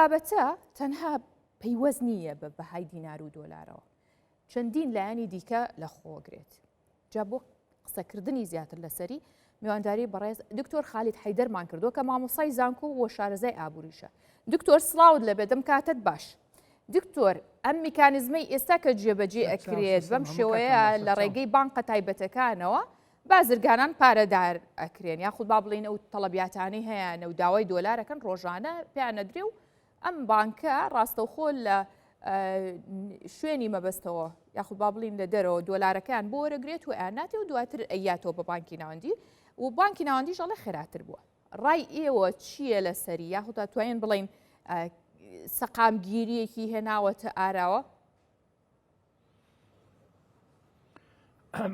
بابەتە تەنها پەیوەست نییە بە بەهای دینار و دۆلارەوە، چەندین لایەنی دیکە لە خۆگرێت. جا بۆ قسەکردنی زیاتر لەسەری میوانداری بەڕێز دکتۆر خالید حەیدەرمان کردووە کە مامۆسای زانکۆ و شارەزای ئابووریشە. دکتۆر سڵاوت لەبێت دەم کاتت باش. دکتۆر ئەم میکانیزمەی ئێستا کە جێبەجێ ئەکرێت بەم شێوەیە لە ڕێگەی بانقە تایبەتەکانەوە بازرگانان پارەدار ئەکرێن یاخود با بڵین ئەو تەڵەبیاتانەی هەیەە و داوای دۆلارەکەن ڕۆژانە پێیان نەدرێ و ئەم بانکە ڕاستەوخۆ لە شوێنی مەبەستەوە یاخود با بڵین لە دەرەوە دۆلارەکەیان بۆ وەرەگرێت و ئەیاناتێ و دواتر ئەیاتەوە بە بانکی ناوەندی و بانکی ناوەندیش ئەڵێ خێراتر بووە ڕای ئێوە چییە لەسەری یاخود توانین بڵین سەقامگیریەکی هێناوەتە ئاراوە؟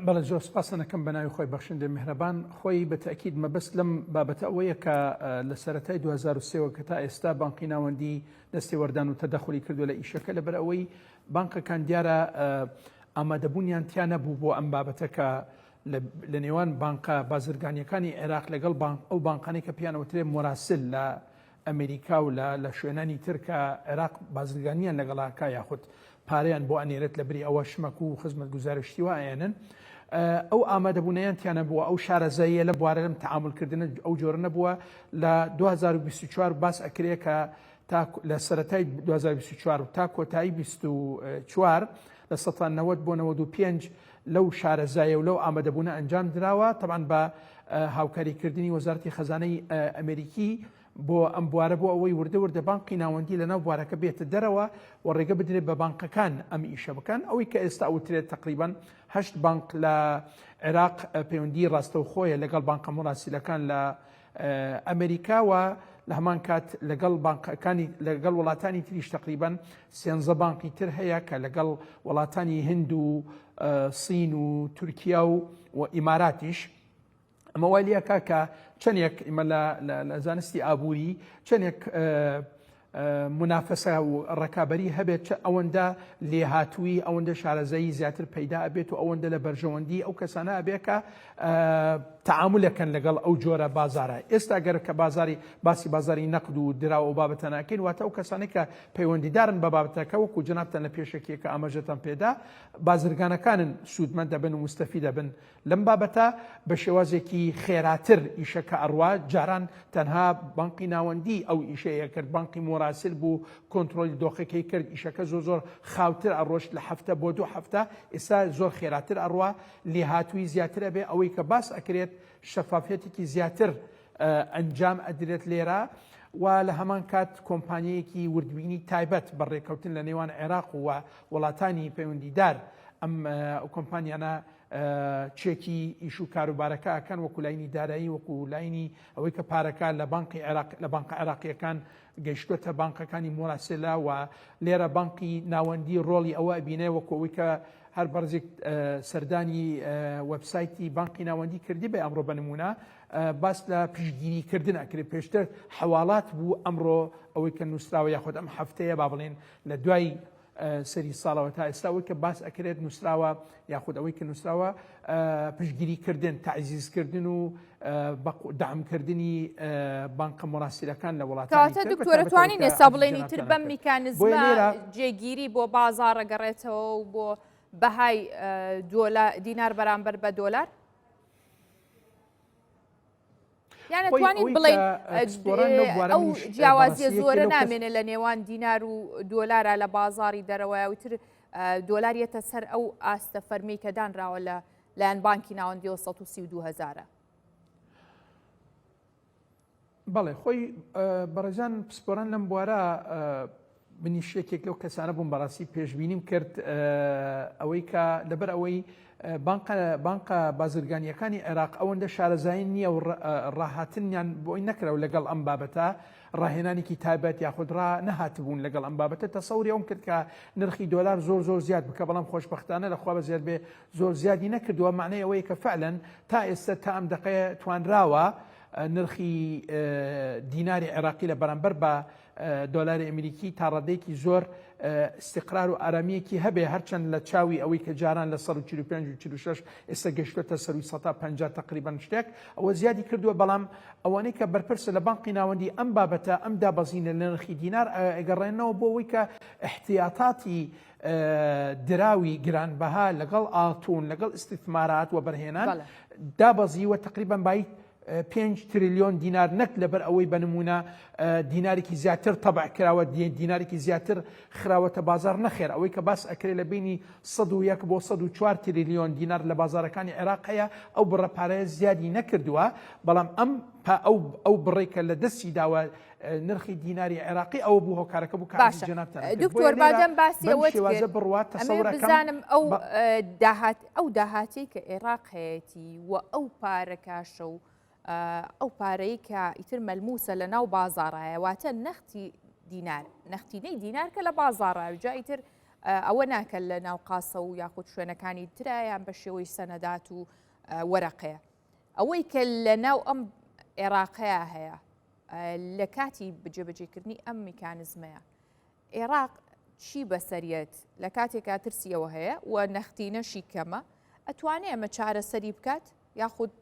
بەڵێ زۆر سپاستان ئەکەم بە ناوی خۆی بەخشندەی میهرەبان خۆی بە تەئکید مەبەست لەم بابەتە ئەوەیە کە لە سەرەتای 2003ەوە کە تا ئێستا بانقی ناوەندی دەستێوەردان و تەدەخولی کردووە لە ئیشەکە لەبەر ئەوەی بانقەکان دیارە ئامادەبوونیان تیا نەبوو بۆ ئەم بابەتە کە لە نێوان بانقە بازرگانیەکانی عێراق لەگەڵ بانق ئەو بانقانەی کە پێیان وترێ مۆراسل لە ئەمریکا و لە لە شوێنانی تر کە عێراق بازرگانیان لەگەڵا کا یاخود پارەیان بۆ ئەنێرێت لە بری ئەوە شمەک و خزمەتگوزاری شتی وا ئەیەنن ئەو ئامادەبوونەیان تیا نەبووە ئەو شارەزاییە لە بوارە لەم تەعامولکردنە ئەو جۆرە نەبووە لە 2024 باس ئەکرێ کە تا لە سەرەتای 2024 تا کۆتایی 24 لە 90 بۆ 95 لەو شارەزایە و لەو ئامادەبوونە ئەنجام دراوە تەبعەن بە هاوکاریکردنی وەزارەتی خەزانەی ئەمریکی بۆ ئەم بوارە بۆ ئەوەی وردە وردە بانقی ناوەندی لەناو بوارەکە بێتە دەرەوە و ڕێگە بدرێت بە بانقەکان ئەم ئیشە بکەن ئەوەی کە ئێستا ئەوترێت تقریبان هەشت بانق لە عێراق پەیوەندی ڕاستەوخۆیە لەگەڵ بانقە موراسیلەکان لە ئەمریکا و لە هەمان کات لەگەڵ بانقەکانی لەگەڵ وڵاتانی تریش تقریبان سێنزە بانقی تر هەیە کە لەگەڵ وڵاتانی هند و سین و تورکیا و و ئیماراتیش ئەمە وای لێکا کە چەندێک ئیمە لە زانستی ئابووری چەندێک منافەسە و ڕکابی هەبێت چ ئەوەندە لێهاتووی ئەوەندە شارەزایی زیاتر پەیدا ئەبێت و ئەوەندە لە بەرژەوەندی ئەو کەسانە ئەبێ کە تەعامولەکەن لەگەڵ ئەو جۆرە بازارە ئێستا گەر کە بازاری باسی بازاری نەقد و دراو و بابەتە ناکەین واتە ئەو کەسانەی کە پەیوەندیدارن بە بابەتەکە وەکو جەنابتان لە پێشەکیەکە ئاماژەتان پێدا بازرگانەکانن سوودمەند دەبن و مستەفی دەبن لەم بابەتە بە شێوازێکی خێراتر ئیشەکە ئەڕوا، جاران تەنها بانقی ناوەندی ئەو ئیشەی ئەکرد، بانقی مۆراسل بوو کۆنترۆلی دۆخەکەی کرد، ئیشەکە زۆر زۆر خاوتر ئەڕۆشت لە هەفتە بۆ دوو هەفتە، ئێستا زۆر خێراتر ئەڕوا، لێهاتوویی زیاتر ئەبێ، ئەوەی کە باس ئەکرێت شەفافیەتێکی زیاتر ئەنجام ئەدرێت لێرە و لە هەمان کات کۆمپانیەیەکی وردبینی تایبەت بە ڕێککەوتن لە نێوان عێراق و وڵاتانی پەیوەندیدار ئەم کۆمپانیانە چێکی ئیش و کاروبارەکە ئەکەن وەکو لاینی دارایی وەکو لاینی ئەوەی کە پارەکە لە بانقی عێراق لە بانقە عێراقیەکان گەیشتوەتە بانقەکانی مۆراسێلا و لێرە بانقی ناوەندی ڕۆڵی ئەوە ئەبینێ وەکو ئەوەی کە هەر بەڕزێک سەردانی وەبسایتی بانقی ناوەندی کردی بە ئەمڕۆ بە نمونە باس لە پشتگیری کردن ئەکرێت پێشتر حەواڵات بوو ئەمڕۆ ئەوەی کە نووسراوە یاخود ئەم هەفتەیە با بڵێن لە دوای سەری ساڵەوە تا ئێستا ئەوەی کە باس ئەکرێت نووسراوە یاخود ئەوەی کە نووسراوە پشتگیری کردن تەعزیزکردن و دامکردنی بانقە مۆراسیلەکان لە وڵات کەواتە دکتۆرە توانین ئێستا بڵێنی تر بەم میکانزمە جێگیری بۆ بازاڕە گەڕێتەوە و بۆ بەهای دینار بەرامبەر بە دۆلار؟ یان ئەتوانین بڵێین ئەو جیاوازیە زۆرە نامێنێ لە نێوان دینار و دۆلارا لە بازاری دەرەوە وتر دۆلار یەتە سەر ئەو ئاستە فەرمی کە دانراوە لە لایەن بانکی ناوەندیەوە 132 هزارە. بەڵێ خۆی بەڕێزان پسپۆران لەم بوارە منیش یەکێک لەو کەسانە بووم بەڕاستی پێشبینیم کرد ئەوەی کە لەبەر ئەوەی بانقە بازرگانیەکانی عێراق ئەوەندە شارەزایی نییە و ڕاهاتنیان بۆی نەکراو لەگەڵ ئەم بابەتە ڕاهێنانێکی تایبەت یاخود ڕا نەهاتبوون لەگەڵ ئەم بابەتە تەسەوری ئەوم کرد کە نرخی دۆلار زۆر زۆر زیاد بکە بەڵام خۆشببختانە لەخوا بە زیاد بێ زۆر زیادی نەکردووە معنای ئەوەیە کە فعلەن تا ئێستا تا ئەم دقەیە توانراوە نرخی دیناری عێراقی لە بەرامبەر بە. دۆلاری ئەمریکی تا ڕادەیەکی زۆر ئیستیقرار و ئارامییەکی هەبێ، هەرچەند لە چاوی ئەوەی کە جاران لە 145 و 46 ئێستا گەشتووەتە سەروی 150 تەقریبەن شتێک ئەوە زیادی کردووە، بەڵام ئەوانەی کە بەرپرسە لە بانقی ناوەندی ئەم بابەتە ئەم دابەزینە لە نرخی دینار ئەگەڕێنەوە بۆ ئەوەی کە ئیحتیاتاتی دراوی گرانبەها لەگەڵ ئاڵتون لەگەڵ ئیستیثمارات وەبەرهێنان دابەزیوە تەقریبەن بایی پێنج تریلیۆن دینار نەک لەبەر ئەوەی بە نمونە دینارێکی زیاتر تەبع کراوە دینارێکی زیاتر خراوەتە بازار نەخێر ئەوەی کە باس ئەکرێ لە بینی 101 بۆ 104 تریلیۆن دینار لە بازارەکانی عێراق هەیە ئەو بڕە پارەیە زیادی نەکردووە بەڵام ئەم ئەو ئەو بڕێک کە لە دەستی داوە نرخی دیناری عێراقی ئەوە بوو هۆکارەکە بوو باشە دکتۆر بادەم باسی ئەوە شێوازە بڕوات تەسەورەکەم بزانم ئەو داهات ئەو داهاتەی کە عێراق هەیەتی و ئەو پارە کاشە و ئەو پارەی کە ئیتر مەلموسە لە ناو بازاڕایە واتە نەختی دینار نەختینەی دینار کە لە بازاڕە جا ئیتر ئەوە ناکە لە ناو قاسە و یاخود شوێنەکانی ترایان بە شێوەی سەنەدات و وەرەقەیە ئەوەی کە لە ناو ئەم عێراقەیە هەیە لە کاتی جێبەجێکردنی ئەم میکانزمەیە عێراق چی بەسەریەت لە کاتێکا ترسی ئەوە هەیە و نەختینەشی کەمە ئەتوانێ ئەمە چارەسەری بکات یاخود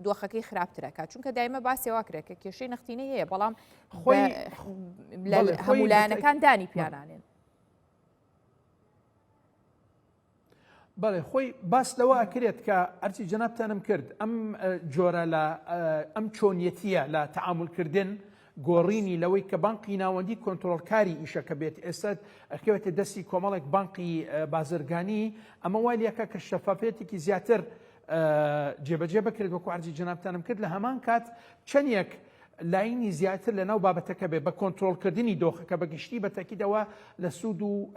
دۆخەکەی خراپترەکات چونکە دایمە باسی واکرێت کە کێشەی نەختینەی هەیە بەڵام خۆی هەموو لایەنەکان دانی پیانانێن. بەڵێ خۆی باس لەوە ئەکرێت کە ئەرچی جەنابتانم کرد ئەم جۆرە لە ئەم چۆنیەتیە لە تەعامولکردن گۆڕینی لەوەی کە بانقی ناوەندی کۆنتترۆلکاری ئیشەکە بێت ئێستا ئەکەوێتە دەستی کۆمەڵێک بانقی بازرگانی ئەمە وای لەکە کە شەفافێتێکی زیاتر جێبەجێ بکرێت وەکو عەرزی جەنابتانم کرد لە هەمان کات چەندێک لاینی زیاتر لە ناو بابەتەکە بێ بە کۆنتترۆلکردنی دۆخەکە بەگشتی بە تەکیدەوە لە سوود و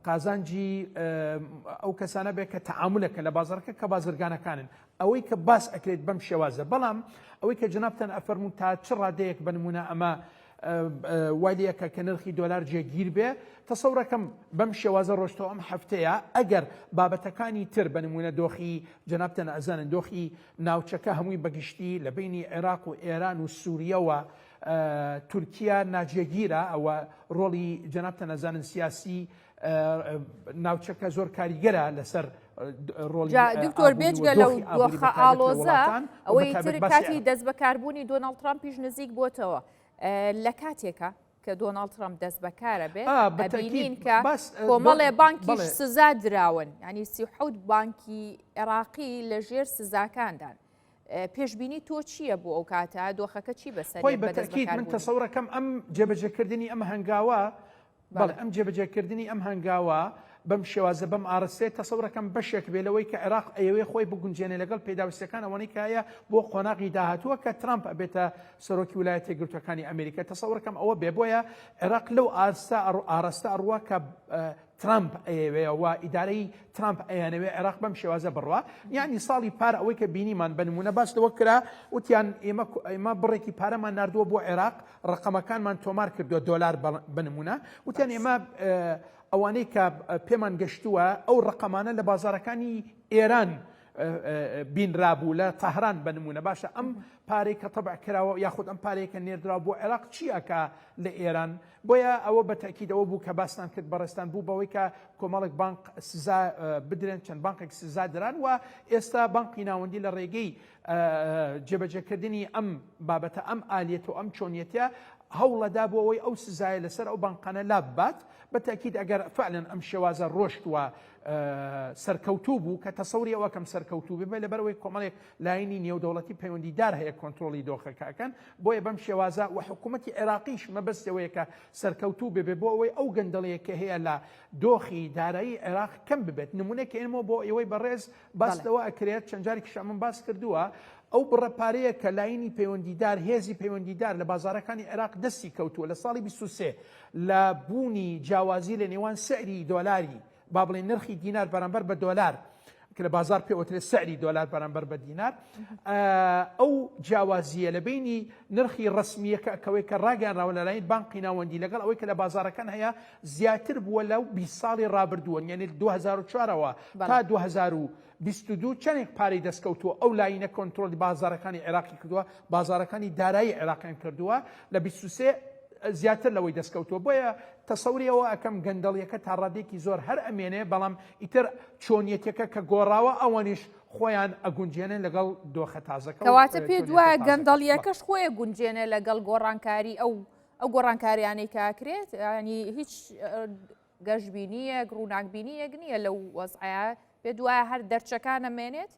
قازانجی ئەو کەسانە بێت کە تەعامولەکە لە بازاڕەکە کە بازرگانەکانن ئەوەی کە باس ئەکرێت بەم شێوازە بەڵام ئەوەی کە جەنابتان ئەفەرموون تا چ ڕادەیەک بە نمونە ئەمە وای لەکە کە نرخی دۆلار جێگیر بێ تەسەورەکەم بەم شێوازە ڕۆشتەوە ئەم هەفتەیە ئەگەر بابەتەکانی تر بە نمونە دۆخی جەنابتان ئەزانن دۆخی ناوچەکە هەمووی بەگشتی لە بینی عێراق و ئێران و سووریەوە تورکیا ناجێگیرە ئەوە ڕۆڵی جەنابتان ئەزانن سیاسی ناوچەکە زۆر کاریگەرە لەسەر ڕۆڵی دکتۆر بێجگە لەو دۆخە ئاڵۆزە ئەوەی تر کاتی دەست بەکاربوونی دۆناڵد ترامپیش نزیک بۆتەوە لە کاتێکە کە دۆناڵد ترامپ دەست بەکارە بێت بەبینین کە کۆمەڵێ بانکیش سزا دراون ینی 37 بانکی عێراقی لەژێر سزاکاندان. پێشبینی تۆ چییە بۆ ئەو کاتە؟ دۆخەکە چی بەسەر خۆی بە تەئکید من تەسەورەکەم ئەم جێبەجێکردنی ئەم هەنگاوە بەڵێ ئەم جێبەجێکردنی ئەم هەنگاوە بەم شێوازە بەم ئاڕستەیە تەسەورەکەم بەشێک بێ لەوەی کە عێراق ئەیەوێ خۆی بگونجێنێ لەگەڵ پێداویستەکان ئەوەنەی کە هەیە بۆ قۆناغی داهاتووە کە ترامپ ئەبێتە سەرۆکی ویلایەتە یەکگرتووەکانی ئەمریکا تەسەورەکەم ئەوە بێ بۆیە عێراق لەو ئاستە ئاڕاستە ئەڕوا کە ترەمپ ئەیەوێ و ئیدارەی ترەمپ ئەیانەوێ عێراق بەم شێوازە بڕوا یعنی ساڵی پار ئەوەی کە بینیمان بە نمونە باس لەوە کرا وتیان ئێمە ئێمە بڕێکی پارەمان ناردووە بۆ عێراق ڕقەمەکانمان تۆمار کردووە دۆلار بە نمونە وتیان ئێمە ئەوانەی کە پێمان گەشتووە ئەو ڕقەمانە لە بازارەکانی ئێران بینرابوو لە تەهران بە نمونە باشە ئەم پارەی کە تەبع کراوە یاخود ئەم پارەیە کە نێردراوە بۆ عێراق چی ئەکا لە ئێران بۆیە ئەوە بە تەئکید ئەوە بوو کە باستان کرد بەڕێزتان بوو بەوەی کە کۆمەڵێک بانق سزا بدرێن چەند بانقێک سزا دران و ئێستا بانقی ناوەندی لە ڕێگەی جێبەجێکردنی ئەم بابەتە ئەم ئالیەت و ئەم چۆنیەتە هەوڵەدا بۆ ئەوەی ئەو سزایە لەسەر ئەو بانقانە لاببات بە تەئکید ئەگەر فعلا ئەم شێوازە ڕۆشت و سەرکەوتوو بوو کە تەسەوری ئەوە کەم سەرکەوتوو بێ لەبەرەوەی کۆمەڵێک لاینی نێودەوڵەتی پەیوەندیدار هەیە کۆنترۆڵی دۆخەکە ئەکەن بۆیە بەم شێوازە و حکوومەتی عێراقیش مەبەست ئەوەیە کە سەرکەوتوو ببێ بۆ ئەوەی ئەو گەندەڵیە کە هەیە لە دۆخی دارایی عێراق کەم ببێت نمونە کە ئێمە بۆ ئێوەی بەڕێز باس لەوە ئەکرێت چەند جارێکیش ئەمن باس کردووە ئەو بڕە پارەیە کە لاینی پەیوەندیدار هێزی پەیوەندیدار لە بازارەکانی عێراق دەستی کەوتووە لە ساڵی 23 لە بوونی جیاوازی لە نێوان سعری دۆلاری با بڵێین نرخی دینار بەرامبەر بە دۆلار کە لە بازار پێ وترێت سعری دۆلار بەرامبەر بە دینار ئەو جیاوازیە لە بینی نرخی ڕسمیەکە کەوەی کە ڕاگەیانراوە لەلایەن بانقی ناوەندی لەگەڵ ئەوەی کە لە بازارەکان هەیە زیاتر بووە لەو 20 ساڵی ڕابردووە یعنی 2004ەوە تا 2022 چەندێک پارەی دەستکەوتووە ئەو لاینە کۆنترۆلی بازارەکانی عێراقی کردووە بازارەکانی دارایی عێراقیان کردووە لە 23. زیاتر لەوەی دەستکەوتووە بۆیە تەسەوری ئەوە ئەکەم گەندەڵیەکە تا ڕادێکی زۆر هەر ئەمێنێ بەڵام ئیتر چۆنیەتەکە کە گۆڕاوە ئەوانیش خۆیان ئەگونجێنن لەگەڵ دۆخە تازەکە کەواتە پێ دوایە گەندەڵیەکەش خۆی گونجێنێ لەگەڵ گۆڕانکاری ئەو ئەو گۆڕانکاریانەی کاکرێت ینی هیچ گەشببینیەک ڕووناکبینیەک نییە لەو وەزعە پێ دوایە هەر دەرچەکانە مێنێت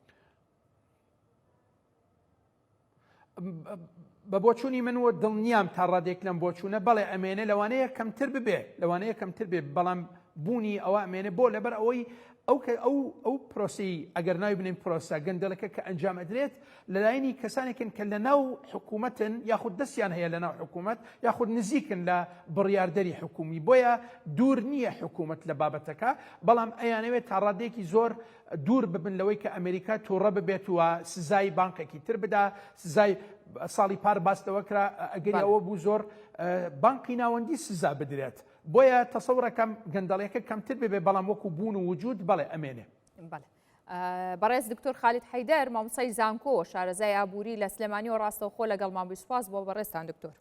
بە بۆچوونی من و دڵنیام تا ڕادێک لەم بۆچوونە بەڵێ ئەمێنێ لەوانەیە کەمتر ببێ لەوانەیە کەمتر بێ بەڵام بوونی ئەوە ئەمێنێ بۆ لەبەر ئەوەی ئەو کە ئەو ئەو پرۆسی ئەگەر ناوی بنین پرۆسە گەندەلەکە کە ئەنجام ئەدرێت لەلایەنی کەسانێکن کە لە ناو حکوومەتن یاخود دەستیان هەیە لە ناو حکوومەت یاخود نزیکن لە بڕیاردەری حکومی بۆیە دوور نییە حکوومەت لە بابەتەکە بەڵام ئەیانەوێت تا ڕادێکی زۆر دوور ببن لەوەی کە ئەمریکا تووڕە ببێت و سزای بانقێکی تر بدا سزای ساڵی پار باس لەوە کرا ئەگەری ئەوە بوو زۆر بانقی ناوەندی سزا بدرێت بۆیە تەسەورەکەم گەندەڵیەکە کەمتر ببێ بەڵام وەکو بوون و وجود بەڵێ ئەمێنێ. بەڵێ. بەڕێز دکتۆر خالید حەیدەر مامۆستای زانکۆ شارەزای ئابووری لە سلێمانیەوە ڕاستەوخۆ لەگەڵمان بووی سوپاس بۆ بەڕێزتان دکتۆر.